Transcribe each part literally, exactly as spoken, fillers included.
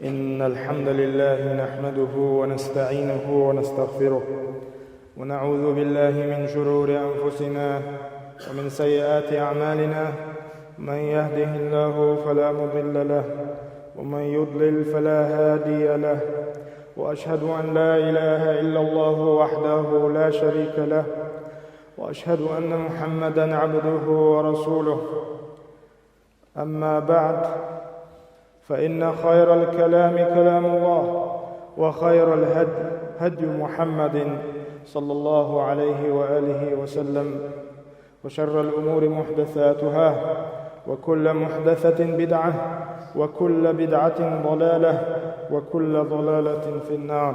إن الحمد لله نحمده ونستعينه ونستغفره، ونعوذ بالله من شرور أنفسنا ومن سيئات أعمالنا. من يهده الله فلا مضل له، ومن يضلل فلا هادي له. وأشهد أن لا إله إلا الله وحده لا شريك له، وأشهد أن محمدا عبده ورسوله. أما بعد، فإن خير الكلام كلام الله، وخير الهدي هدي محمد صلى الله عليه وآله وسلم، وشر الأمور محدثاتها، وكل محدثة بدعة، وكل بدعة ضلالة، وكل ضلالة في النار.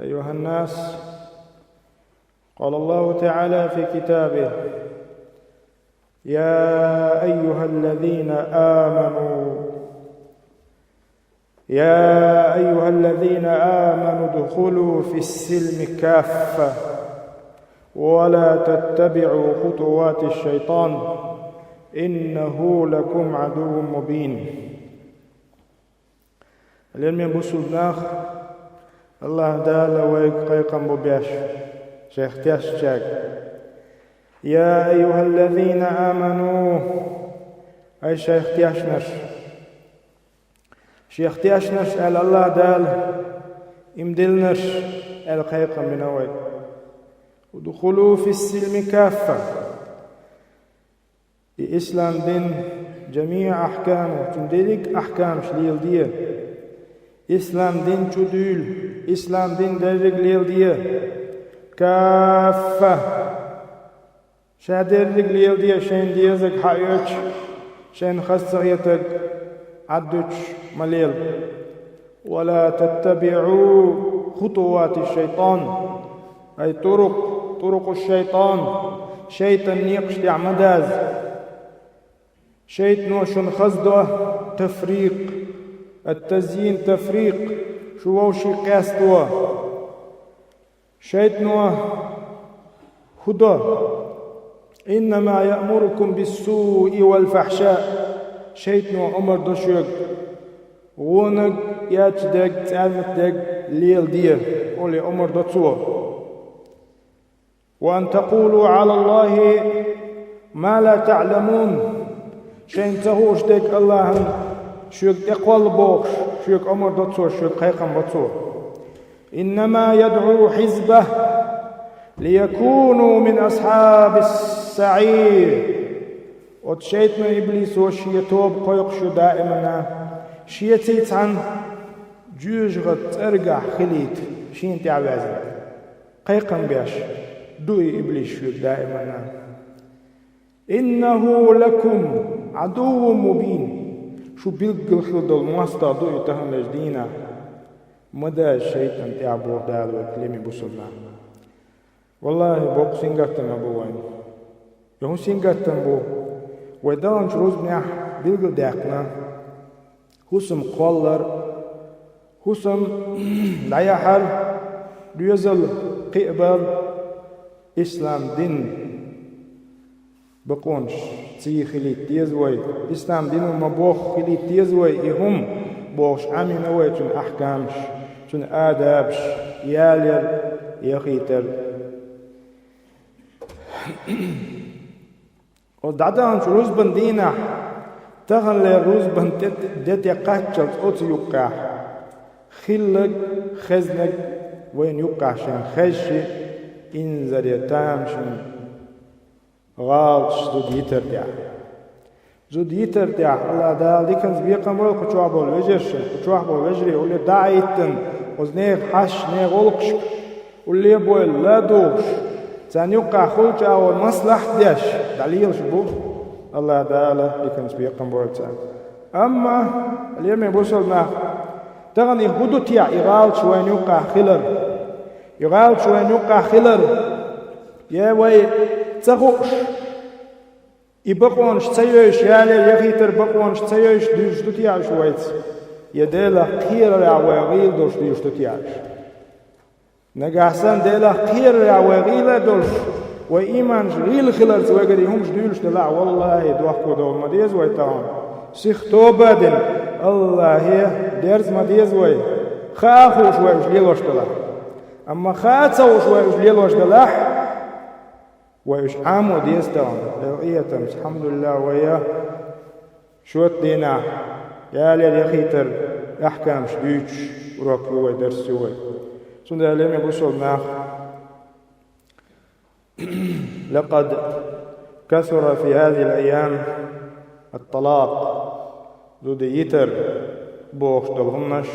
أيها الناس، قال الله تعالى في كتابه: يا أيها الذين آمنوا، يا أيها الذين آمنوا ادخلوا في السلم كافة، ولا تتبعوا خطوات الشيطان، إنه لكم عدو مبين. Лераме бусулба нах, Аллаха Дала вайга кхайкхам бу беш, шайх тешначаьрга: يا أيها الذين آمنوا, ай шайх тешнарш. Шайх тешнарш аьлла Аллаха Дала, им диллинарш аьлла кхайкхам бина вайга. ادخلوا في السلم كافة. И ислам дин, جميع أحكامه, цун деррига ахкамаш леладе. Ислам дин чу дуьйла, ислам дин деррига леладе. كافة. Ша деррига леладе, шайна дезарг хьаоьцуш, шайна хаза ца хетарг Ӏаддуьтуш ма лела. ولا تتبعوا خطوات الشيطان. Ай турукъ, طرق الشيطان, шайтӀан некъаш тӀехь ма даза. ШайтӀано шуна хаза до тафрикъ, التزيين, тафрикъ, шу вовшийн къаьсто. ШайтӀано хӀун до? إنما يأمركم بالسوء والفحشاء. ШайтӀано омар до шуьга вонаг, эчдерг, цӀарматдерг леладе, олий омар до цо. وأن تقولوا على الله ما لا تعلمون. Шайна ца хууш дерг Аллахьан шуьга тӀекхолла бохуш, шуьга омар до цо, шуьга кхайкхам бо цо. إنما يدعو حزبه ليكونوا من أصحاب السعير. Оцу шайтӀано, иблисо шен тоба кхойкхуш ю даимана, шеца цхьаьна жоьжахатин цӀергахь хилийта шена тӀаьхьаваьзна. Кхайкхам беш ду и иблис шуьга даимана. إنه لكم عدو مبين. Шу билггал хилла долу мостагӀа ду и таханлерчу дийнахь. Ма даза шайтӀан тӀаьхьа, боху Дала вайга, лераме бусулба нах. Валлахьи, боккха сингаттам бу вайн. И хӀун сингаттам бу? Вай даханчу рузбанехь билгалдаьккхина. ХӀусам кхоллар, хӀусам дӀаяхьар, доьзал кхиабар, ислам дин бакъонаш ций хилийта деза вай, ислам дино ма-бохху хилийта деза вай и хӀума бохуш Ӏамийна вай цуьнан ахкамаш, цуьнан адабаш, ялаяр, яхийтар. Оцу дӀадаханчу рузбан дийнахь, таханлера рузбан тӀе, де тӀе кхаччалц оцу юккъехь, хилларг, хезнарг вайна юккъехь шайна хезча, инзаре тамашийна гӀалаташ зуда йитар тӀехь. Зуда йитар тӀехь, Аллаха Дала диканца бекхам бойла кху чохь болу вежаршна, кху чохь болу вежарий, улле дӀа а хӀиттина, оцу нехан хьашташна, нехан гӀуллакхашка, улле а бойла, ладугӀуш, царна юккъехь хуьлучу агӀор маслахьат деш, дӀалелаш бу. Аллаха Дала диканца бекхам бойла царна. Амма, лераме бусулба нах, тахана и хӀун ду техьа, и гӀалаташ вайна юккъехь хилар? И гӀалаташ вайна юккъехь хилар, я вай ца хууш, и бакъонаш ца йовзуш, ялаяр, яхийтар бакъонаш ца йовзуш дуьйлуш ду техьа уьш вайца? Я Делах кхерарехь вай гӀийла долуш дуьйлуш ду техьа уьш? Нагахь санна Делах кхерарехь вай гӀийла а долуш, вай ийманаш гӀийла хиларца вайгара и хӀумаш дуьйлуш делахь, валлахьи, дохко довла ма деза вай тахана. Сиха тоба а дина, Аллахье дерза ма деза вай, хаа хууш вай уж лелош далахь. Амма хаа ца хууш вай уж лелош далахь, вай уж Ӏамо деза тахана. Делан къинхетамца, алхьамдулиллахӀ, вай я шота дийнахь ялар яхийтар ахькамаш дуьйцуш урок ю вай, дарс ю вай. Цундела, лераме бусалба нах, لقد كثر في هذه الأيام الطلاق. Зуда йитар бохуш долу хӀуманаш,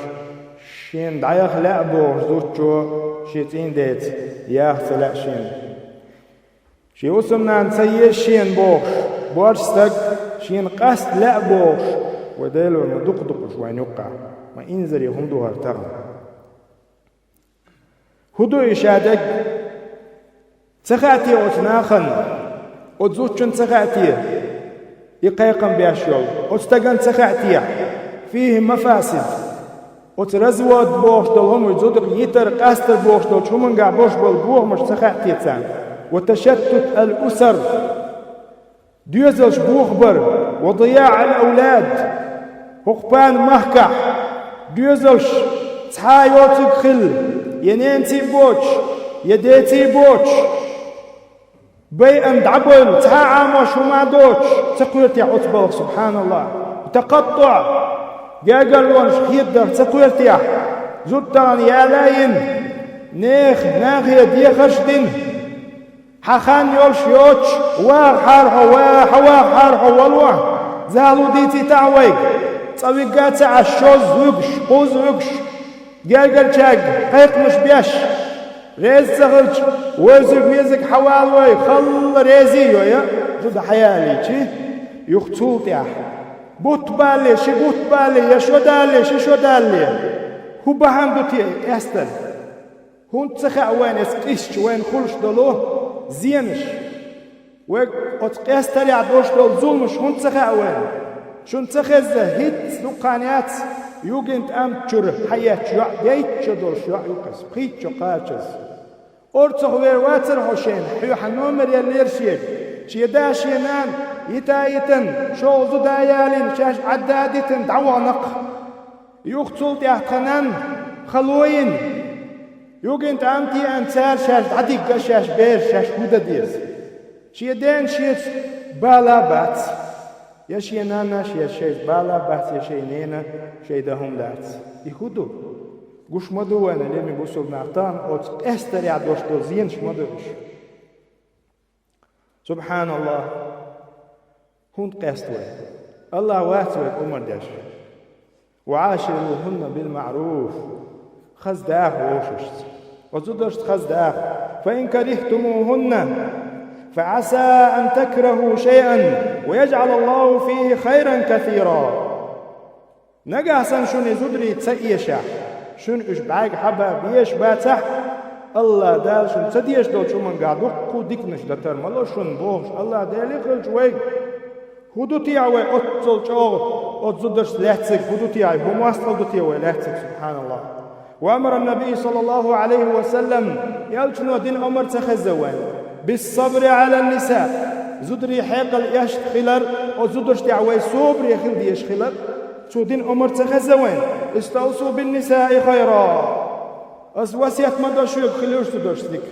шена дӀаяха лаьа бохуш зудчо шен цӀийнан деца яха ца лаьа шена. Шен хӀусамнана ца еза шена бохуш, боьрша стаг шена къаста лаьа бохуш, вай Делора ма дукха ду уьш вайна юккъехь, ма инзаре хӀума ду хӀара тахана. ХӀун ду и ша дерг? Ца хаьа те оцу нахана, оцу зудчунна ца хаьа те и кхайкхам беш йолу, оцу стагана ца хаьа те? فيه مفاسد. Оцу развод бохуш долу хӀума, зудах йитар, къастар бохуш долчу хӀумангахь болуш болу бохамаш ца хаьа те царна? وتشتت الأسر. Доьзалш бохабар, وضياع الأولاد. ХӀокху пана махкахь доьзалш цхьа а йоцург хилла, я ненаций а боцуш, я деций а боцуш, байъана дӀабевлла, цхьа а Ӏамош хӀума а доцуш, ца кхоьру те оцу балха, субхьаналлахӀ. تقطع. Гергарлонаш хедадарх ца кхоьру те? Зуда тахана яла а йина, нехан, нахе дехарш а дина. Хьан хан йолуш йоцуш, вахахьара хьо, ва-, хьан вахахьара хьо вало, зала дийцийтахьа вайга. Цкъа вигга а ца Ӏаш, шозза вуьгуш, кхузза вуьгуш, гергарчаьрга кхайкхамаш беш, реза ца хилча, вевзиг-везиг хьан валавой, халла реза а йой, зуда хьаялийчи, юха цул тӀаьхьа бутт балале, ши бутт балале, я шо далале, ши шо далале, хӀун бахьана ду те и къестар? ХӀунда ца хаьа вайна эс къистачу вайна хуьлуш долу зенаш? Вайга оцу къестарехь долуш долу зуламаш хӀунда ца хаьа вайна? Шуна ца хезза, хӀинцца дукха хан яц, Югентамт чуьра хьаетташ йоӀ, дейтта шо долуш йоӀ ю-кх иза, пхийтта шо кхачаза. Орцах вер вацара хьо шена, хьоьхьа номер еллера шега. Шен да, шен нана йита а йитина, шолгӀа зуда а ялийна, шаьш Ӏадда а дитина, дӀавахана-кх. Юха цул тӀаьхьа тхан нанна хало йина. Югентамт а еана, цара шаьш дӀадигна шаьш бераш, шаьш хӀун дан деза. Шен дена шеца бала а бац, я шен нанна шеца, шайца бала а бац, я шайн ненан шайн дан хӀума дац. И хӀун ду? Гуш ма ду вайна, лераме бусалба нах, тахана оцу къестарехь долуш долу зенаш ма ду уьш. СубхьаналлахӀ! ХӀунда къеста вай? АллахӀ вац вайга омра деш: «وعاشروهن بالمعروف». Хаза даха вовшашца. Оцу зударшца хаза даха. «فإن كرهتموهن فعسى أن تكرهوا شيئا ويجعل الله فيه خيرا كثيرا». Нагахь санна шуна и зударий ца эшахь, шуна уьш бӀаьрга хьаба безаш бацахь, АллахӀ Дала шуна ца дезаш долчу хӀумангахь дуккха а диканаш дан тар ма ло шуна бохуш, АллахӀ Дела хилча вайга. ХӀун ду техьа вай оццул чӀогӀа оцу зударшца лаьцнарг, хӀун ду техьа, хӀун мостагӀалла ду те вай лаьцнарг, субхьаналлахӀ? وأمر النبي صلى الله عليه وسلم, элчано дина омра ца хезза вайна: «بالصبر على النساء». Зударий хьекъал эшна хилар, оцу зударшна тӀехь вай собаре хила дезаш хилар, цо дина омра ца хезза вайна: «استوصوا بالنساء خيرا». Ас васет ма до шуьга, хила уьш зударшца дика.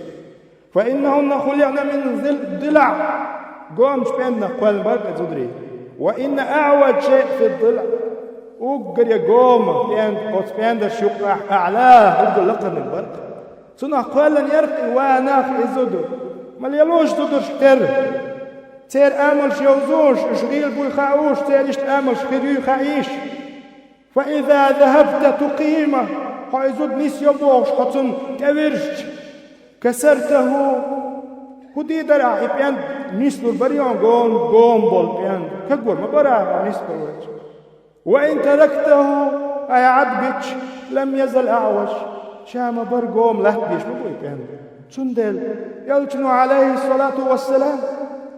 «فإنهن خلقن من ضلع». Гомачу пӀенданах кхоьллина бара-кх и зударий. «وإن أعوج شيء في الضلع». Уггаре гома пӀенда, оцу пӀендарш юккъехь, «أعلاه», уггар лакхарниг бара-кх. Цунах кхоьллина яра-кх и ванах, и зуда. Ма лелош зударшка терра. Церан амалш йовзуш, уьш гӀийла буй хаалуш, церан иштта амалш хир юй хаийш. «فإذا ذهبت تقيمه», хьо и зуда нисйо бохуш, хьо цунна тӀевирзича, «كسرته», хӀун дийр дара ахьа, и пӀенда нислур барий хьуна гома, гома болу пӀенда? Кагор ма бара ахьа хьо нисбар вайча. «وإن تركته», айхьа Ӏад бича, «لم يزل أعوج», ша ма бара гома, латта безаш ма бу и пӀенда. Цундела элчано, Ӏалайхиссалату вассалам,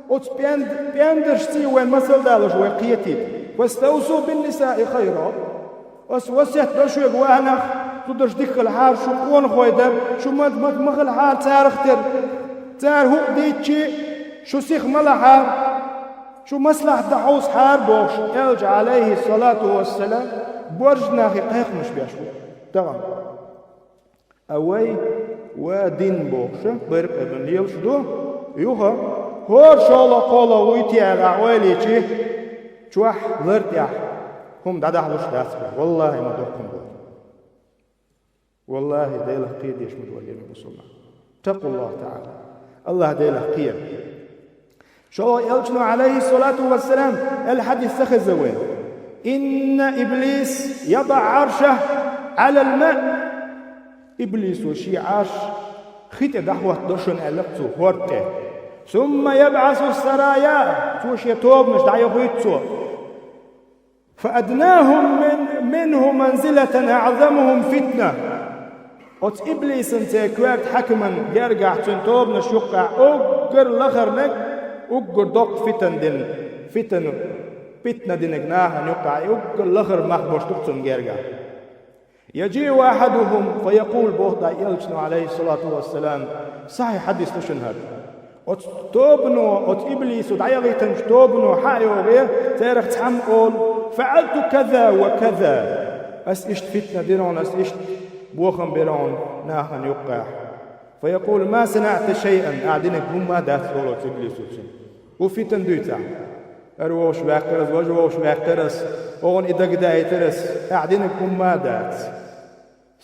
оцу пӀенда-, пӀендаршций вайн масал далуш вай кхетийта: «فاستوصوا بالنساء خيرا». Ас васет до шуьга, ванах, зударш дика хилахьара, шун къонахой дара, шу мад-, мад-, ма хилахьара царах тера. Цара хӀуъа дийцчи, шу сиха ма лахьара, шу маслахьат дан хьовсахьара бохуш, элча, Ӏалайхиссалату вассалам, Боржа нахе кхайкхамаш беш ву. Тахана. А вай ва дин бохуша, баркъа бан лелаш ду, юха, хӀора шолгӀа кхола вуй те аьлла ойла йичи, чохь лар тӀехь хӀума дӀадахьалуш дац боху. Валлахьи, ма доккхун боху. Валлахьи, Делах кхедеш ма ду вай, мусулман. Такъуллахь таӀала. Аллахь Делах кхера. ШолгӀа элчано, Ӏалайхиссалату вассалам, аьлла хьадис ца хеза вай. Инна иблис ядаӀ Ӏаршаху Ӏалал маъ. Иблисо шен Ӏарш хи тӀе дӀахӀоттадо шуна аьлла цо хӀорда тӀе. Сумма ябӀасу сарая. Цо шен тобанаш дӀаяхийта цо. Фа аднахум мин-, минху манзилатан аӀзамухум фитна. Оцу иблисан церан коьрта хьаькаман гергахь цуьнан тобанаш юккъехь уггар лахарниг, уггар доккха фитан дина, фитан, фитна диниг нахана юккъехь, и уггар лахара мах болуш ду цунна гергахь. Яджиу ахьадухум фа якъул, боху Делан элчано, Ӏалайхиссалату вассалам, сахьихь хьадис ду шуна хӀара. Оцу тобано, оцу иблисо дӀаяхийтинчу тобано хьа а йогӀий, церах цхьамма олу: «ФаӀалту каза ва каза». Ас иштта фитна дира хьуна, ас иштта бохам бира хьуна нахана юккъехь. «Фа якъулу ма санаӀта шайъан», ахьа динарг хӀумма а дац, олу оцу иблисо цуьнга. ХӀун фитна дуьйцу ахьа? ХӀара вовшах ваьккхира ас, важа вовшах ваьккхира ас, оха и дагадайтира ас, ахьа динарг хӀумма а дац.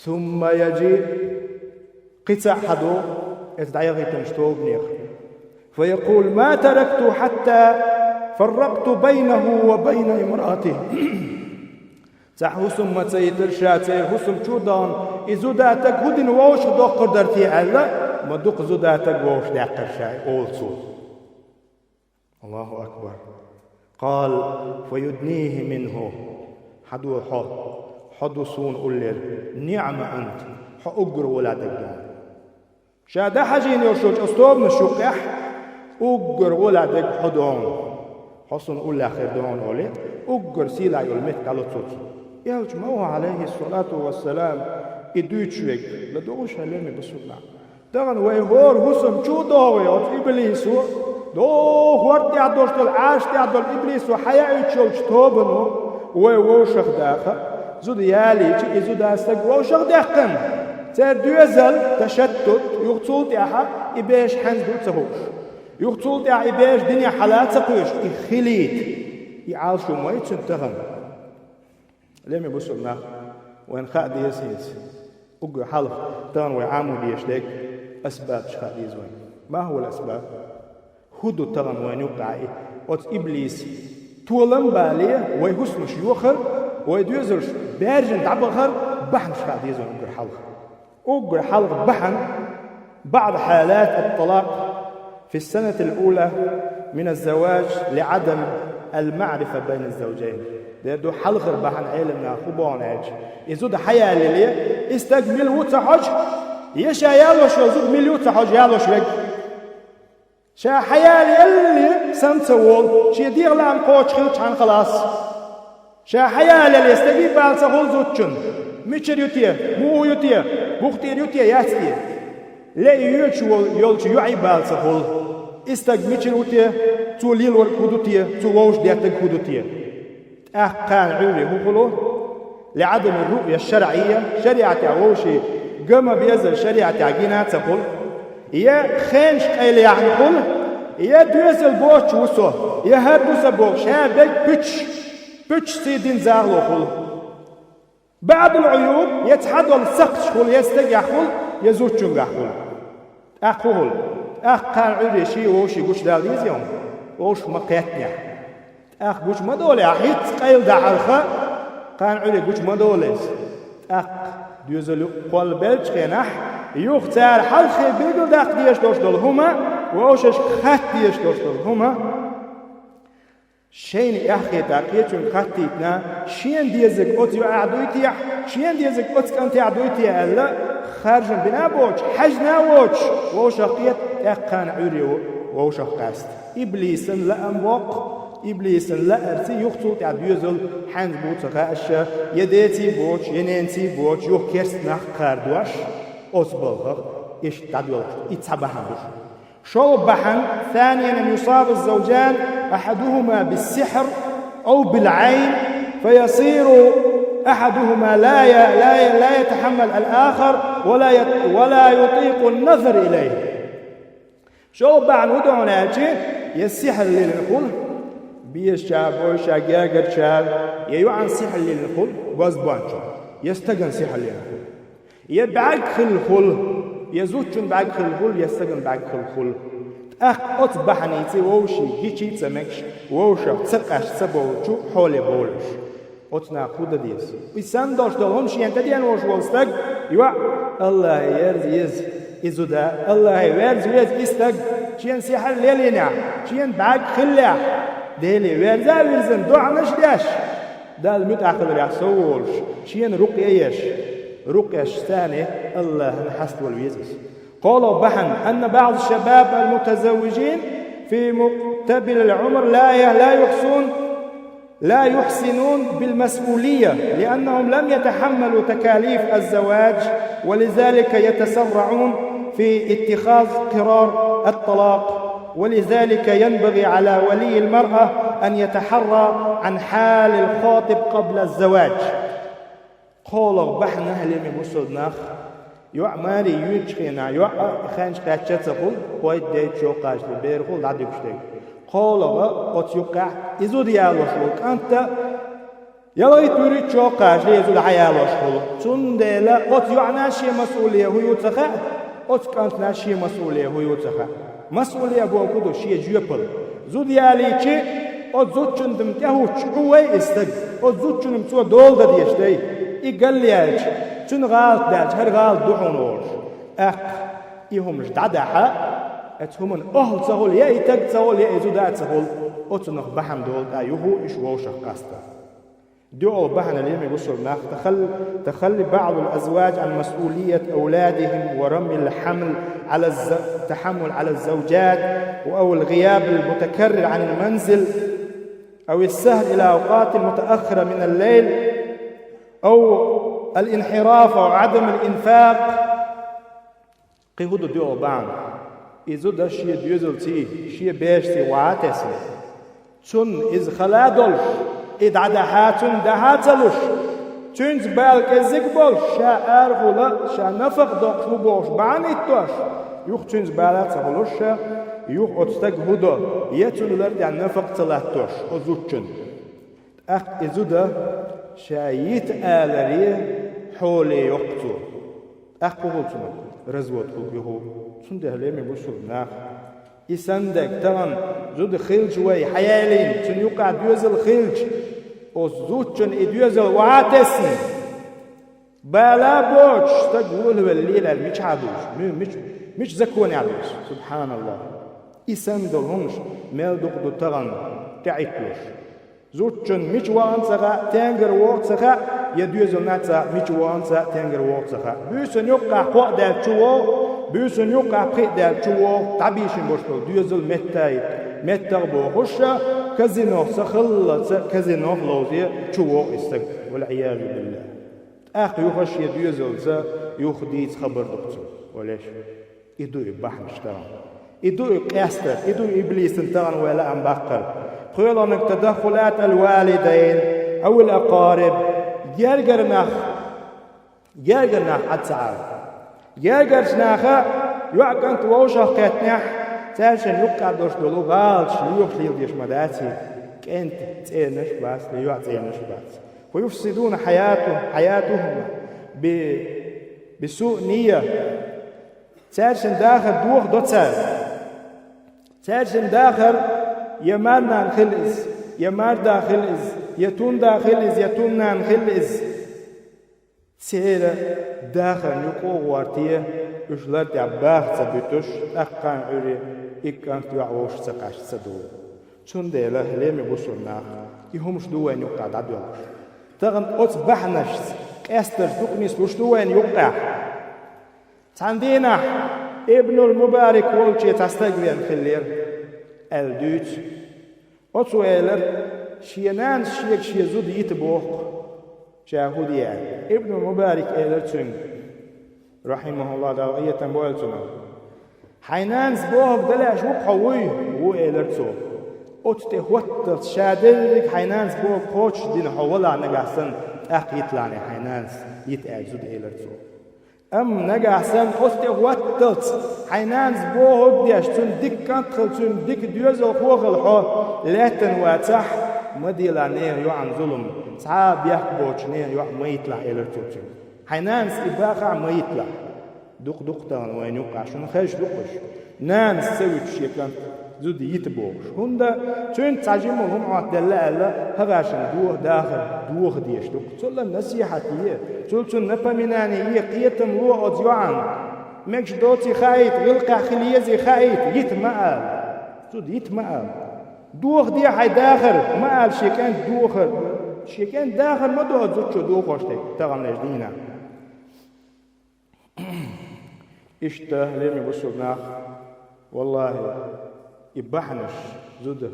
Сумма яджи, кхин цхьаъ хьадогӀу оцу дӀаяхийтинчу тобанех. Фа якъулу: «Ма таракту хьатта фарракъту байнаху ва байна имраатихи». Цхьа хӀусам ма ца йитира ша, церан хӀусам чу а дахана, и зуда стаг хӀун дина вовшахдоккхур дара те аьлла, ма дукха зуда стаг вовшахдаьккхира ша, олу цо. Аллаху акбар. Къала: «Фа юднихи минху». Хьадо хьо, хьо ду суна уллера, ниӀма анта, хьо уггар гӀоле дерг ду хьуна. Ша дӀахьажийна йолуш йолчу оцу тобанаш юккъехь, уггар гӀоле дерг хьо ду хьуна. Хьо суна уллехь хир ду хьуна олий, уггар сийлахь йолу меттиг дӀало цо цунна. Элча ма ву, Ӏалайхиссалату вассалам, и дуьйцуш верг, ладугӀуш хьан лераме бусурба нах. Тахана вай хӀора хӀусам чу а доху вай, оцу иблисо, доху хӀорда тӀехь долуш долу, Ӏарш тӀехь долу иблисо хьаяуьйтуш йолчу тобано вай вовшахдаха, зуда ялийча, и зуда стаг вовшахдаьккхина. Церан доьзал, ташаттут, юха цул тӀаьхьа и бераш хьаьнца ду а ца хууш. Юха цул тӀаьхьа и бераш динехь хьала а ца кхуьуш, и хилийта. И Ӏалашо ма ю цуьнан тахана. Лераме бусурба нах, вайна хаа деза хӀинца. Уггар хьалха тахана вай Ӏамо дезаш дерг асбабаш хаа деза вайна. Ма хӀуъа асбаб? ХӀун ду тахана вайна юккъехь и? Оцу иблисан толам а бале, вай хӀусамаш йохар, вай доьзалш баьржина дӀабахар бахьанаш хаа деза вайна уггар хьалха. Уггар хьалха бахьана: «بعض حالات الطلاق في السنة الأولى من الزواج لعدم المعرفة بين الزوجين». Дера ду хьалхара бахьана Ӏеламнаха хӀун боху аьлча, и зуда хьаялале, и стаг мила ву ца хьожу, я ша ялош йолу зуда мила ю ца хьожу ялош верг. Ша хьаялале, сам ца волу, шен дегӀан лаам кхочуш хилчхьана халас. Ша хьаялале, стаге бала ца хуьлу зудчун. Мичара ю те, муха ю те, бухтӀера ю те, яц те? Ле и йоьдуш волу, йолчу йоӀе бала ца хуьлу. И стаг мичара ву те, цо лелорг хӀун ду те, цо вовшах деттарг хӀун ду те? ТӀаккха кхана Ӏуьйре хӀун хуьлу? لعدم الرؤية الشرعية, шариӀатехь вовшийн ган ма-беззара шариӀатехь гина а ца хуьлу, я хенаш къайла яьхьна хуьлу, я доьзал боцуш ву со, я хӀара ду сан боху, ша берг пуьташ, пуьташ сий дина захало хуьлу. بعض العيوب, я цхьадолу сакхташ хуьлу, я стагехь хуьлу, я зудчуьнгахь хуьлу. ТӀаккха хӀун хуьлу? ТӀаккха кхана Ӏуьйре шен вовшийн гучудала дезий хьуна? Вовшах ма-кхеттинехь. ТӀаккха гучу ма долу, ахь хӀинцца къайладахьалха, кхана Ӏуьйре гучу ма долу иза. ТӀаккха доьзал юкъа кхоллабеллачу хенахь, юха цара хьалххе билгалдаккха дезаш долуш долу хӀума, вовшашка хатта дезаш долуш долу хӀума, шайна эхь хетахь, кхечуьнга хаттийтина, шена дезарг оцу йоӀехь дуй техьа, шена дезарг оцу кӀантехь дуй те аьлла, харжам бина а боцуш, хьаьжна а воцуш, вовшах кхета, тӀаккха кхана Ӏуьйре ву вовшах къаьста. Иблисан лаам боккху, иблисан лаарца юха цул тӀаьхьа доьзал хьаьнца бу ца хаьа аша, я деций боцуш, я ненаций боцуш, юха керста нах кхардош, оцу балхах иштта дӀадоьлхуш, и цхьа бахьана ду. ШолгӀа бахьана: ثانيا أن يصاب الزوجان أحدهما بالسحر أو بالعين فيصير أحدهما لا ي- لا ي- لا يتحمل الآخر ولا يت- ولا يطيق النظر إليه. ШолгӀа бахьана хӀун да хьуна аьлча, е сихьр лелийна хула, безача, божача, гергарча, е йоӀан сихьр лелийна хула, гозбоанчун, е стаган сихьр лелийна хула. Е бӀаьрг хилла хула, е зудчун бӀаьрг хилла хула, е стаган бӀаьрг хилла хула. ТӀаккха оцу бахьаница вовшийн гича а ца мегаш, вовшах ца къаьста ца бовлучу хьоле бовлуш. Оцу наха хӀун дан деза? И санна долуш долу хӀума шена тӀедеана волуш волу стаг, йоӀ, АллахӀе верза веза и зуда, АллахӀе верза веза и стаг, шена сихьр лелийнехь, шена бӀаьрг хиллехь, Деле верза а вирзина, доӀанаш а деш, Далла муьтӀахь хиларехь сов волуш, шена рукъ а еш, рукъ еш царна АллахӀана хьаставала веза иза. КхоалгӀа бахьана: أن بعض الشباب المتزوجين في مقتبل العمر لا ي- لا يحصون لا يحسنون بالمسؤولية، لأنهم لم يتحملوا تكاليف الزواج، ولذلك يتسرعون في اتخاذ قرار الطلاق. ولذلك ينبغي على ولي المرأة أن يتحرى عن حال الخاطب قبل الزواج. КхоалгӀа бахьана, хьалеми бусалба нах, йоӀ маре юьйцучу хенахь, йоӀ а хенча кхаьчча а ца хуьлу, кхойтта-дейтта чу кхачале бер хуьлу дӀадуьгуш дерг. КхоалгӀа оцу юккъехь и зуда ялош волу кӀант а, ялхитта-вуьрхӀитта чу кхачале и зуда хьаялош хуьлу. Цундела оцу йоӀана шен масъулия хӀун ю ца хаьа, оцу кӀантана шен масъулия хӀун ю ца хаьа. Масъулия бохург хӀун ду? Шен жоьпалла. Зуда ялийча, оцу зудчунна тӀехӀуттуш Ӏу вай и стаг, оцу зудчунна цо дола дан дезаш дай. И галъяьлча, цуьнан гӀалат даьлча, хӀара гӀалат ду хьуна олуш. ТӀаккха и хӀумаш дӀадахьа, оцу хӀуманна охӀла ца хуьлу, я и стаг ца хуьлу, я и зуда ца хуьлу, оцунах бахьана долу тӀе юха а уьш вовшах къастар. ДоьалгӀа бахьана, хьалеми бусалба нах, تخل- تخلي بعض الأزواج عن مسؤولية أولادهم ورمي الحمل على الز- التحمل على الزوجات، أو الغياب المتكرر عن المنزل، أو السهر إلى أوقات متأخرة من الليل، أو الانحراف أو عدم الإنفاق. Кхин хӀун ду доьалгӀа бахьана? И зуда шен доьзалций, шен берашций вахьа а тесна, цунна иза хала а долуш, и дӀадахьа, цунна дахьа а ца луш, цуьнца бала кӀеззиг а болуш, ша арахула, ша нафакъ доккхуш ву бохуш бахьана а хӀиттош, юха цуьнца бала а ца хуьлуш ша, юха оцу стага хӀун до, я цунна лар тӀехь нафакъ ца латтош оцу зудчунна. ТӀаккха и зуда ша йита аларе хьоле йоккху цо. ТӀаккха хӀун хуьлу цунах? Развод хуьлу юха. Цундела, хьалеми бусалба нах, и санна дерг тахана зуда хилча вай хьаяьллина, цунна юкъахь доьзал хилча, оцу зудчунна и доьзал вахьа а тесна, бала а боцуш, стаг волавелла лелор мичахь а ду иза? Муьн-, мича, мича законехь ду иза? СубхьаналлахӀ! И санна долу хӀуманаш мел дукха ду тахана тӀеӀитталуш. Зудчунна мича вахана ца хаьа, тенгара вогӀу ца хаьа, я доьзална а ца хаьа, мича вахана ца хаьа, тенгара вогӀу ца хаьа. Буьйсанна юккъехь кхоъ даьлча чу вогӀу, буьйсанна юккъехь пхиъ даьлча чу вогӀу, дӀабийшина болуш долу доьзал метта а йита, меттах а бохуш ша, казинох ца хиллалц, казинох а ловзе чу вогӀу и стаг. ВалӀиязу биллахӀ. ТӀаккха юха шен доьзалца юха дийца хабар ду-кх цо, валеш. И ду и бахьанаш тахана. И ду и къестар, и ду иблисан тахана вай лаам баккхар. ПхоьалгӀаниг: تدخلات الوالدين أو الأقارب. Гергара нах, гергара нах Ӏад ца Ӏар. Гергарчу наха йоӀ-кӀант вовшах кхеттинехь, цаьршинна юккъехь долуш долу гӀалаташ лоьхуш леладеш ма дац и, кӀентан цӀенаш а бац, я йоӀан цӀенаш а бац. ويفسدون حياته- حياتهم ب- بسوء نية. Цаьршинна дахар дохадо цара. Цаьршинна дахар я марнана хила иза, я марда хила иза, я тунда хила иза, я туннана хила иза. Церан дахарна юкъа а гӀорте, уьш лар тӀехь баха ца буьтуш, тӀаккха а Ӏуьйре и кӀант, йоӀ вовшах ца къаьста ца дугӀу. Цундела, хьалеми бусалба нах, и хӀумаш ду вайна юккъехь дӀадоьлхуш. Тахана оцу бахьанашца къестарш дукха нислуш ду вайна юккъехь. Цхьана дийнахь Ибнул Мубарак волче цхьа стаг веана хиллера, аьлла дуьйцу. Оцо элира, шен нанас шега шен зуда йита боху-кх, ша хӀун де аьлла. Ибнул Мубарак элира цуьнга, рахьимахуллахӀ, Дала къинхетам бойла цунах: «Хьайн нанас бохург дан лаьаш ву-кх хьо, вуй?» «Ву», — элира цо. «Оцу тӀе хӀотталц ша дерриг хьайн нанас бохург кхочушдина хьо валахь нагахь санна, тӀаккха йитлахьаний хьайн нанас йита аьлла зуда элира цо. Амма нагахь санна оцу тӀе хӀотталц хьайн нанас бохург деш, цуьнан дика кӀант хила, цуьнан дика доьзалхо хила хьо лаьттина вацахь, ма делахь нехан йоӀана зулам, цхьа а бехк боцуш нехан йоӀ ма йитлахь элира цо цуьнга. Хьайн нанас и бахахь а ма йитлахь. Дукха-дукха тахана вайна юккъехь шуна хезаш ду-кх уьш. Нанас ца вуьтуш шен кӀант зуда йита бохуш. ХӀунда цуьнца цхьа жимма хӀума Ӏоттаделла аьлла, хӀара шуна доха дахар доха дезаш ду-кх. Цул а насихьат е, цул цунна напоминание е, кхетам ло оцу йоӀана. Мегаш доций хаийта, гӀиллакхехь хила езий хаийта, йита ма ала. Зуда йита ма ала. Доха де хьайн дахар, ма ала шен кӀант доха. Шен кӀант дахар ма до оцу зудчо дохош дерг таханлерчу дийнахь. Иштта, лераме бусулба нах, валлахӀи, и бахьанаш, зуда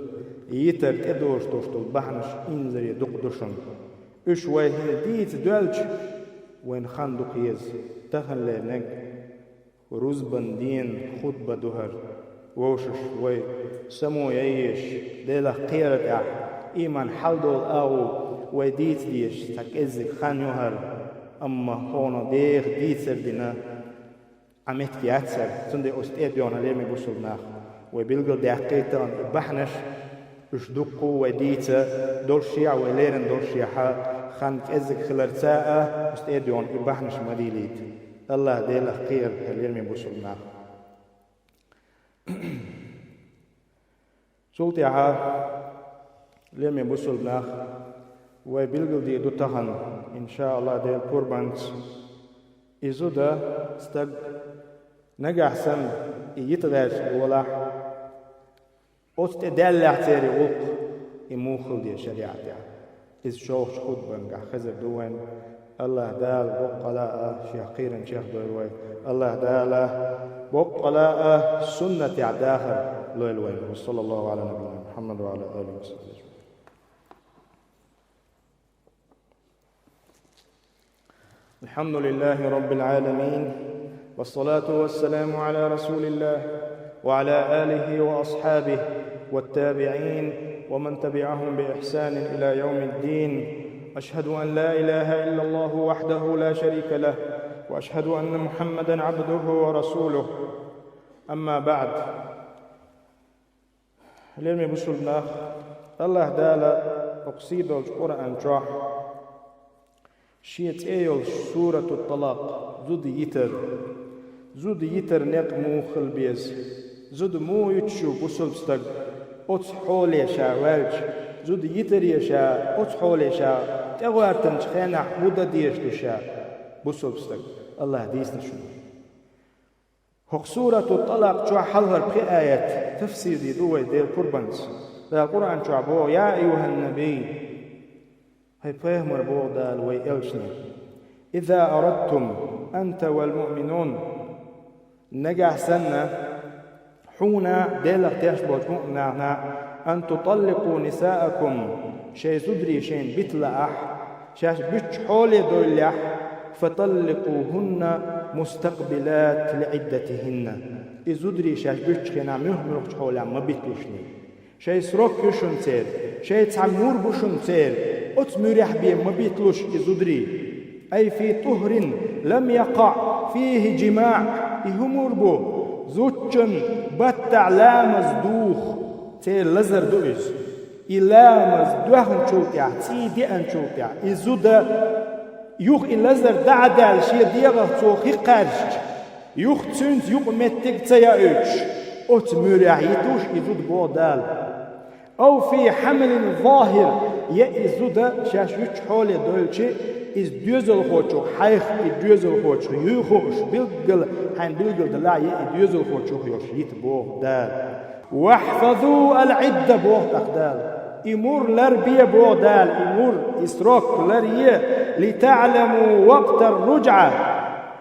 йитар тӀедожош долуш долу бахьанаш инзаре дукха ду шуна. Уьш вай хӀинца дийца доьлча, вайна хан дукха еза. Таханлерниг рузбан дийнан хутба ду хӀара. Вовшаш, вай само яйеш, Делах кхерар тӀехь, ийман хьалдолу агӀо вай дийца дезаш цхьа кӀеззиг хан ю хӀара, амма хьуна деха дийцар дина Ӏа меттиг яц хӀара, цундела оцу тӀе а доьгӀна, лераме бусулба нах, вай билгалдаьккхий тахана и бахьанаш, уьш дуккха а вай дийца долушехь а, вай лерина долушехь а, хан кӀеззиг хиларца а, оцу тӀе а доьгӀна и бахьанаш ма дийлийта. АллахӀ Делах кхера, хӀай лераме бусулба нах. Цул тӀаьхьа, лераме бусулба нах, вай билгалдийр ду тахана, иншааллахӀ, Делан пурбанца, и зуда стаг нагахь санна и йита гӀерташ волахь, оцу тӀе даьллехь церан гӀуллакх, и муха хила деза шариӀатехь. Иза шолгӀачу хутбангахь хезар ду вайна. АллахӀ Дала боккъала а Шех кхийран чех дойла вай. АллахӀ Дала боккъала а суннатехь дахар лойла вайна. Ва саллаллаху Ӏала набийина Мухьаммад ва Ӏала алихи ва сахьбихи. الحمد لله رب العالمين، والصلاة والسلام على رسول الله وعلى آله وأصحابه والتابعين ومن تبعهم بإحسان إلى يوم الدين. أشهد أن لا إله إلا الله وحده لا شريك له، وأشهد أن محمدا عبده ورسوله. أما بعد. Лераме бусулба нах, АллахӀ Дала окху сий долчу Къуръан чохь Шен цӀе йолчу сурату ТӀалакъ, зуда йитар, зуда йитар некъ муха хила беза, зуда муха йиташ ю бусулба стаг, оцу хьоле ша ваьлча, зуда йитаре ша, оцу хьоле ша тӀегӀертанчу хенахь хӀун дан дезаш ду ша бусулба стаг, АллахӀа дийцина шуна. ХӀокху сурату ТӀалакъ чохь хьалхара пхи аят тафсир дийр ду вай Делан пурбанца. Дала Къуръан чохь боху: «Я айюхьан-набий», хӀай пайхамар, боху Дала вай элчане: «Иза арадтум, анта вал муъминун», нагахь санна, хьуна, Делах тешна болчу муъминашна, «ан туталликъу нисаакум», шайн зударий шайна бита лаахь, шаьш буьтучу хьоле дойллехь, «фаталликъухунна мустакъбилат лиӀиддатихинна». И зударий шаьш буьтучу хенахь муьлх-муьлхачу хьолехь ма биталушний. Шайн срок ю шуна церан, шайн цхьа мур бу шуна церан, оцу муьрехь бен ма биталуш и зударий. «Ай фи тухрин лам якъаъ фихи джимаъ», и хӀун мур бу? Зудчун баттахь ламаз духа, церан лазар ду иза. И ламаз доьхначул тӀаьхьа, цӀий деанчул тӀаьхьа, и зуда, юха и лазар дӀа а даьлла, шен дегӀах цо хи кхаьрчича, юха цуьнца юкъаметтиг ца яуьйтуш, оцу муьрехь йитуш и зуда, боху Дала. «Ау фи хьамлин захир», я и зуда шаьш юьтучу хьоле дойлчи, иза доьзалхочух хьайх, и доьзалхочух юй хууш, билггала, хьайна билггала далахь, я и доьзалхочух йолуш йита, боху Дала. «Вахьфазу ал-Ӏидда», боху тӀаккха Дала. И мур ларбе, боху Дала, и мур, и срок ларъе, «литаъламу вакътар-руджӀа».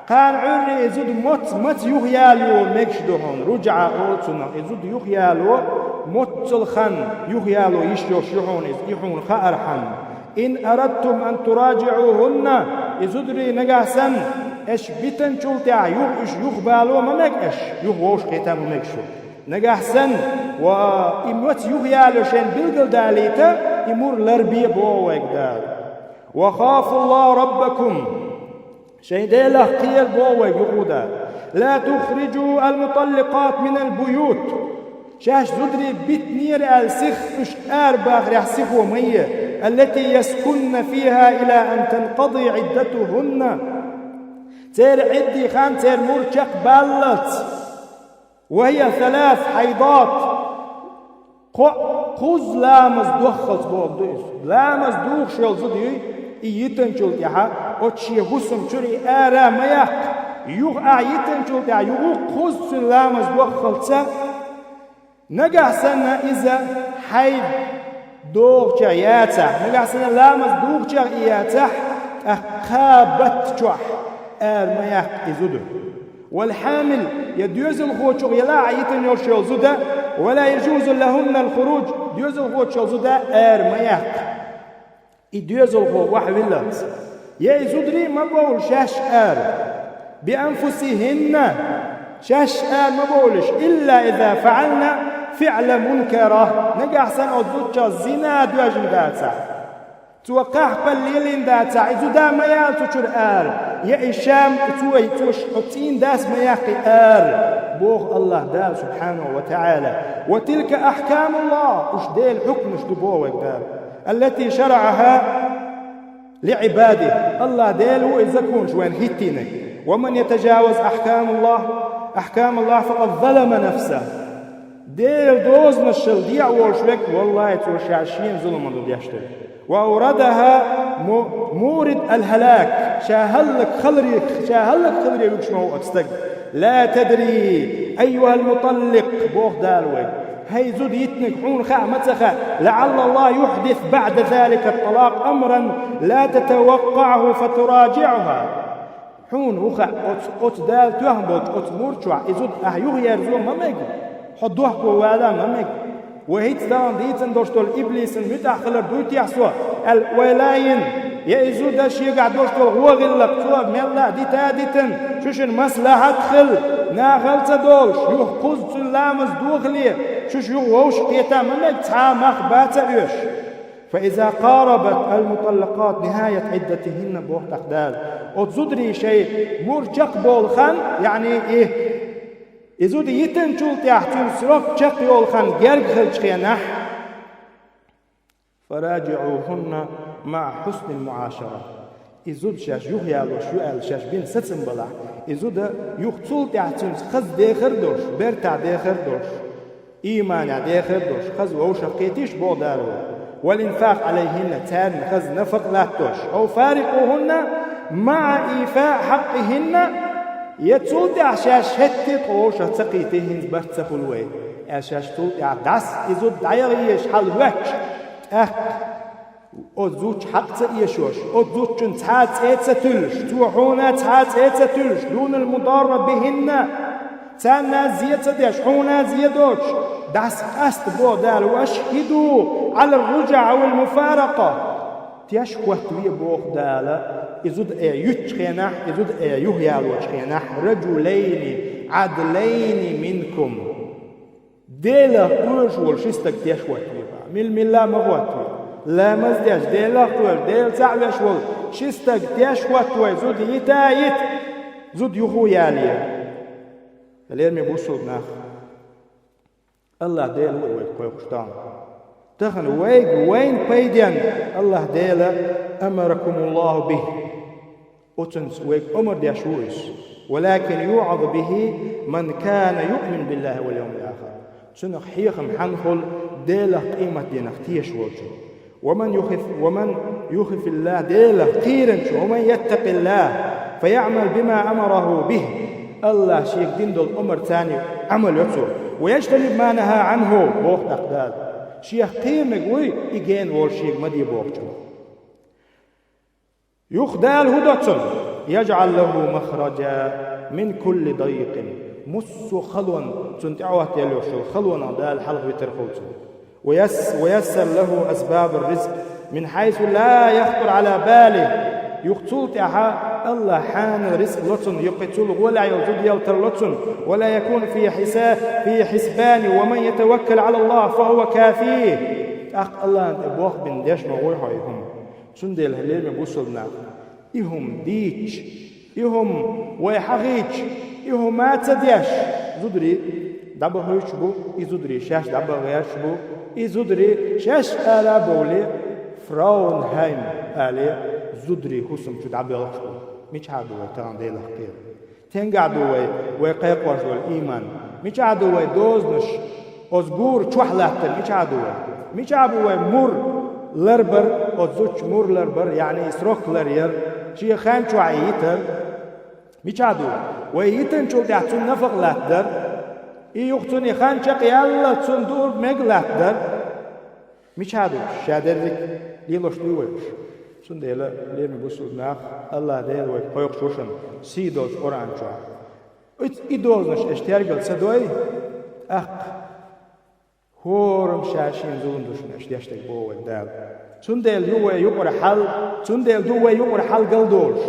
Кхана Ӏуьйрре и зуда моц-, маца юхаяло мегаш ду хьуна, руджӀа олу цунах, и зуда юхаяло, моццул хан юхаяло йиш йолуш ю хьуна иза, и хьуна хаархьама. «Ин арадтум ан тураджиӀухунна», и зударий нагахь санна, аша битанчул тӀаьхьа юха уьш юхабало ма мега аша, юха вовшахкхета ма мега шу. Нагахь санна, ва и маца юхаяло шайна билгалдалийта, и мур ларбе, боху вайга Дала. وخافوا الله ربكم. Шайн Делах кхера боху вайга юха а Дала. لا تخرجوا المطلقات من البيوت. Шаьш зударий битинера аьлла сиха уьш арабахарехь сихо ма е. التي يكن فيها إلى أن تنقضي عدتهن. Церан Ӏидда хан, церан мур чекхбаллалц. وهي ثلاث حيضات. Кхо-, кхузза ламаз доххалц бохург ду иза. Ламаз духуш йолу зуда юй, и йитинчул тӀаьхьа оцу шен хӀусам чуьра и ара ма яккха. Юха ахь йитинчул тӀаьхьа юха кхузза цуьнан ламаз доххалц. Нагахь санна иза хьайд дохучехь яцахь, нагахь санна ламаз духучехь и яцахь, тӀаккха кхаа батта чохь ара ма яккха и зуда. والحامل, я доьзалхочух елахь а йитина йолуш йолу зуда, ولا يجوز لهن الخروج, доьзалхочух йолу зуда ара ма яккха. И доьзалхо охьавиллалц. Я и зударий а ма бовла шаьш ара. بأنفسهن, шаьш ара ма бовлуш, إلا إذا فعلن فعل منكرة, нагахь санна оцу зудчохь зина доьжна дацахь. Цо кхахьпал лелийна дацахь, и зуда ма яла цу чуьра ара, я и шам, цо, цо ш-, оцу цӀийнан дас ма яккхий ара, боху Аллаха Дала субхьанаху ва таӀала. وتلك أحكام الله, уьш Делан хьукмаш ду боху вайга Дала. التي شرعها لعباده, Аллаха Дела ву и законаш вайна хӀиттийнарг. ومن يتجاوز أحكام الله، أحكام الله فقد ظلم نفسه. Делан дозанашал дехьа волуш верг, валлахӀи, цо ша шена зулам ду деш дерг. وأوردها م-، مورد الهلاك, ша хӀаллакьхиларе, ша хӀаллакьхиларе вуьгуш ма ву оцу стага. لا تدري أيها المطلق, боху Дала вайга. ХӀай зуда йитинарг, хьуна хаа ма ца хаьа, لعل الله يحدث بعد ذلك الطلاق أمرا لا تتوقعه فتراجعها. Хьуна хӀун хаьа, оцу, оцу Дала тоьхна болчу оцу мур чохь и зуда ахь юхаерзо ма мега, хьо дохко вала ма мега. Вай хӀинца тахана дийцина долуш долу иблисан муьтӀахь хилар дуй техьа со, аьлла ойла а йина, я и зуда шегахь долуш долу гӀо гӀиллакх цо мелла а дита а дитина, шу шина маслахьат а хилла, нахала ца долуш, юха кхузза цуьнан ламаз дохале, шу шу юха вовшах кхета а ма мега, цхьа а мах бан ца оьшу. فإذا قاربت المطلقات نهاية عدتهن, боху тӀаккха Дала. Оцу зударийн шайн мур чекхболу хан, яъни и, и зуда йитинчул тӀаьхьа цуьнан срок чекхйолу хан герга хиллачу хенахь, فراجعوهن مع حسن المعاشرة. И зуда шаьш юхаялош ю аьлла шаьш бина сацам балахь, и зуда юха цул тӀаьхьа цуьнца хаза дехар а долуш, бертахь дехар а долуш, ийманехь дехар а долуш, хаза вовшах кхетийша боху Дала. والإنفاق عليهن, царна хаза нафакъ латтош. أو فارقوهن مع إيفاء حقهن, я цул тӀаьхьа шаьш хӀетте а тхо вовшах ца кхийти, хӀинца барт ца хуьлу вай, аьлла шаьш цул тӀаьхьа дӀаса и зуда дӀаяха езаш хьал воьттуш, тӀаккха оцу зудчун хьакъ ца эшош, оцу зудчун цхьа а цӀе ца туьллуш, цо хьуна цхьа а цӀе ца туьллуш, دون المضارة بهن, царна зе ца деш, хьуна зе доцуш, дӀаса къаста боху Дала, وأشهدوا على الرجعة أو المفارقة. Теш хӀоттаве боху Дала, и зуда э юьттучу хенахь, и зуда э юхаялочу хенахь, رجلين عدلين منكم. Делах кхоьруш волу ши стаг теш хӀоттаве боху. Мила-мила а ма хӀоттаве. Ламаз деш, Делах кхоьруш, Дела цхьаъ веш волу ши стаг теш хӀоттаве, зуда йита а йита, зуда юха а ялае. Лераме бусулба нах. Аллаха Дела ву вайга кхойкхуш тахана. Тахана вайга, вайна пайденна Аллаха Дела أمركم الله به. Оцунца вайга омар деш ву иза. ولكن يوعظ به من كان يؤمن بالله واليوم الآخر. Цунах хьехам хьанна хуьлу Делах, къематдийнах тешаш волчо. ومن يخف، ومن يخف الله, Делах кхийринчо, ومن يتق الله فيعمل بما أمره به. Аллаха шега дина долу омар царна Ӏамал йо цо. ويجتنب ما نهى عنه, боху тӀаккха Дала. Шех кхийринарг вуй, и гена волуш шега ма де бохучунах. Юха Дала хӀун до цунна? يجعل له مخرجا من كل ضيق. Массо а халонан, цунна тӀехӀотта йолуш йолу халонах Дала хьалхавитар хуьлу цунна. ويس-، ويسر له أسباب الرزق من حيث لا يخطر على باله. Юха цул тӀаьхьа Аллаха хьанал рицкъ ло цунна, юха цул гӀолехь йолу зуда ялтар ло цунна. ولا يكون في حسا-، في حسبانه، ومن يتوكل على الله فهو كافيه. ТӀаккха Аллахна тӀе болх бина деш ма гӀой хьо и хӀума. Цундела, хьалхалера бусалба нах, и хӀума дийцча, и хӀума вай хьахийча, и хӀума ца деш, зударий дӀабахийташ бу, и зударий шаьш дӀабаха гӀерташ бу, и зударий шаьш ара а бовлий, Фраунхайм олий, зударий хӀусам чу дӀабоьлхуш бу. Мичахьа ду вай тахан Делах кхера? Стенгахь ду вай, вай кхайкхош долу ийман? Мичахь ду вай дозанаш, оцу гура чохь латтар? Мичахь ду вай? Мичахь бу вай мур ларбар, оцу зудчун мур ларбар, яъни и срок ларъяр, шен хан чохь и йитар? Мичахь ду вай? Вай йитинчул тӀаьхьа цунна нафакъа латтадар, и юха цунна и хан чекхъяьлла, цунна дуур мега латтадар. Мичахь ду уьш? Ша дерриг лелош дуй вай уьш? Цундела, лераме бусалба нах, АллахӀ Дела вайга кхойкхуш ву шуна сий долчу Къуръан чохь. И, и дозанаш аша тергал ца дой, тӀаккха хӀораммо ша шена зулам ду шуна аша деш дерг, боху вайга Дала. Цундела ю вай юкъара хьал, цундела ду вай юкъара хьал галдолуш.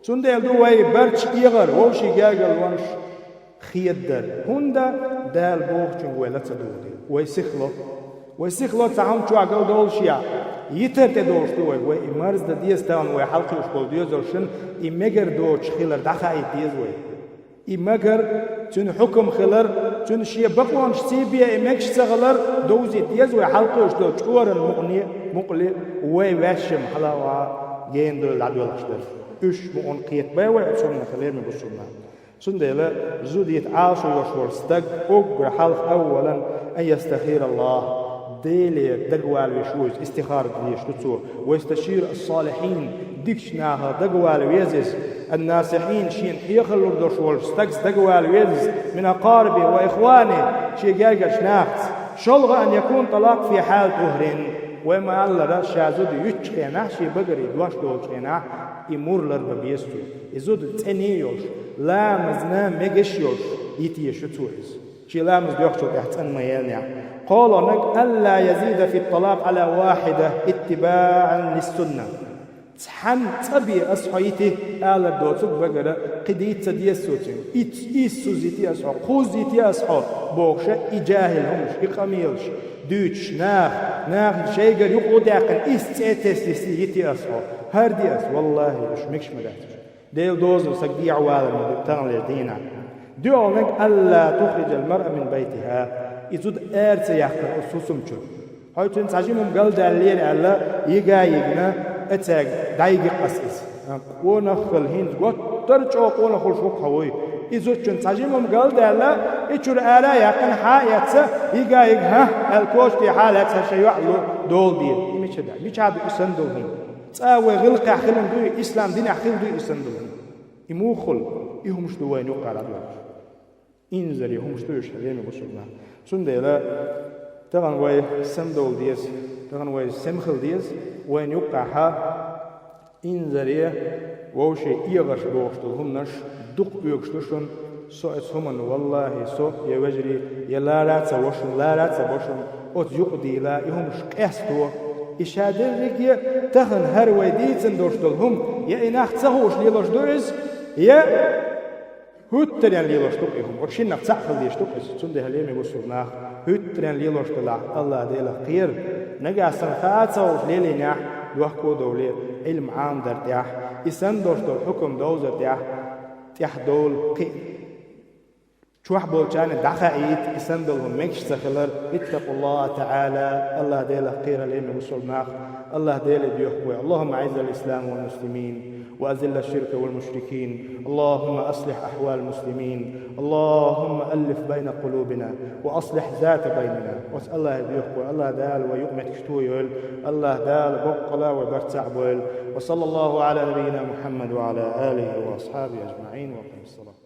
Цундела ду вай барт эгӀар, вовшийн гергарлонаш хедадар. ХӀунда? Дала бохучуьнга вай ла ца дугӀу дела. Вай сихло. Вай сихло цхьа хӀума чохь галдолуш я, йитар тӀедолуш ду вай. Вай и марздан деза тахана вай хьалакхуьуш болу доьзалшна, и мегар доцуш хилар дӀахаийта деза вай. И мегар, цуьнан хьукам хилар, цуьнан шен бакъонаш сий бен и мегаш ца хилар довзийта деза вай хьалакхуьуш долу чкъуран мукъане, мукъале, вай ваьшшам хьала а ваха гена дойла дӀадоьлхуш дара. Уьш мукъана кхетабе вай оцу хӀуманах, лераме бусалба нах. Цундела зуда йита Ӏалашо йолуш волу стаг уггар хьалха, аввалан, ан ястахира АллахӀ, Деле дагавала везаш ву иза, истихара дезаш ду цо, ва ясташира ас-салихьин, дикачу нахах дагавала веза иза, ан-насихьин, шена хьехалур долуш волчу стагца дагавала веза иза, мин акъарибихӀи ва ихванихӀи, шен гергарчу нахаца. ШолгӀа, ан якуна тӀалакъ фи хьали тӀухӀрин, вай ма-аллара, ша зуда юьттучу хенахь, шен багаре дош долчу хенахь, и мур ларбан беза цо. И зуда цӀена йолуш, ламазна мегаш йолуш йита езаш ю цо иза, шен ламаз доьхначул тӀаьхьа цӀан ма еллинехь. КхоалгӀаниг, алла язида фи тӀалакъ Ӏала вахьида иттибаӀан лиссунна. Цхьанна цкъа бен аса хьо йити алар доцург багара, кхин дийца ца деза цо цуьнга. Ис-, иссаза йити аса хьо, кхузза йити аса хьо, бохуша, и жахӀил хӀуманаш, и къамелаш дуьйцуш, наха, наха шайгара юкъа даьккхина, исс цӀе тесна йисте йити аса хьо. ХӀара де аса, валлахӀи, уьш мегаш ма дац уьш. Делан дозалла саг дехьавалар ма ду таханлера дийнахь. ДоьалгӀаниг, алла тухриджал маръа мин байтихӀа. И зуда ара ца яьккхина оцу хӀусам чуьра. Хьо цуьнан цхьа жима хӀума галдаьллера аьлла, йига а йигна, а цаьрга дӀайиги-кх аса иза. Къонах хила хӀинца гуттар а чӀогӀа къонах хуьлуш ву-кх хьо вуй. И зудчун цхьа жима хӀума галдаьлла, и чуьра ара а яьккхина, хьа а эцна, йига а йигна, хӀа аьлла, коча тӀе хьала лаьцна, ша йоӀ лу, дола дела. И мича дац? Мича ду и санна долу хӀума? ЦӀа вай гӀиллакхехь хилла дуй, ислам динехь хилла дуй и санна долу хӀума? И муха хуьлу? И хӀумаш ду вайна юккъара дӀадоьлхуш. Инзаре хӀумаш ду уьш, лераме бусалба нах. Цундела тахана вай сема довла деза, тахана вай сема хила деза, вайна юккъехьа инзаре вовшийн эгӀарш бохуш долу хӀуманаш дукха оьгуш ду шуна. Со оцу хӀуманна, валлахӀи, со, я вежарий, я лара а ца во шуна, лара а ца бо шуна, оцу юкъа дийла, и хӀуманаш къесто. И ша дерриге а тахана хӀара вай дийцина долуш долу хӀума, я и нах ца хууш лелош ду иза, я хӀуьттаренна лелош ду-кх и хӀума, оцу шиннах цхьаъ хила дезаш ду-кх иза. Цундела, лераме бусалба нах, хӀуьттаренна лелош делахь, АллахӀ Делах кхера. Нагахь санна хаа ца хууш лелийнехь, дохко а довлий, Ӏилма Ӏамадар тӀехь, и санна долуш долу хьукам довзар тӀехь, тӀехь довла кхин а. Чохь болчарна дӀахаийта и санна долу хӀума мегаш ца хилар. اتقوا الله تعالى, АллахӀ Делах кхера, лераме бусалба нах. АллахӀ Деле доьху вай. اللهم أعز الإسلام والمسلمين وأذل الشرك والمشركين. اللهم أصلح أحوال المسلمين. اللهم ألف بين قلوبنا وأصلح ذات بيننا. Оцу АллахӀе доьху вай. АллахӀ Дала вай юкъаметтигаш тойойла. АллахӀ Дала боккъала вай барт цхьаъ бойла. وصلى الله على نبينا محمد وعلى آله وأصحابه أجمعين. وأقم الصلاة.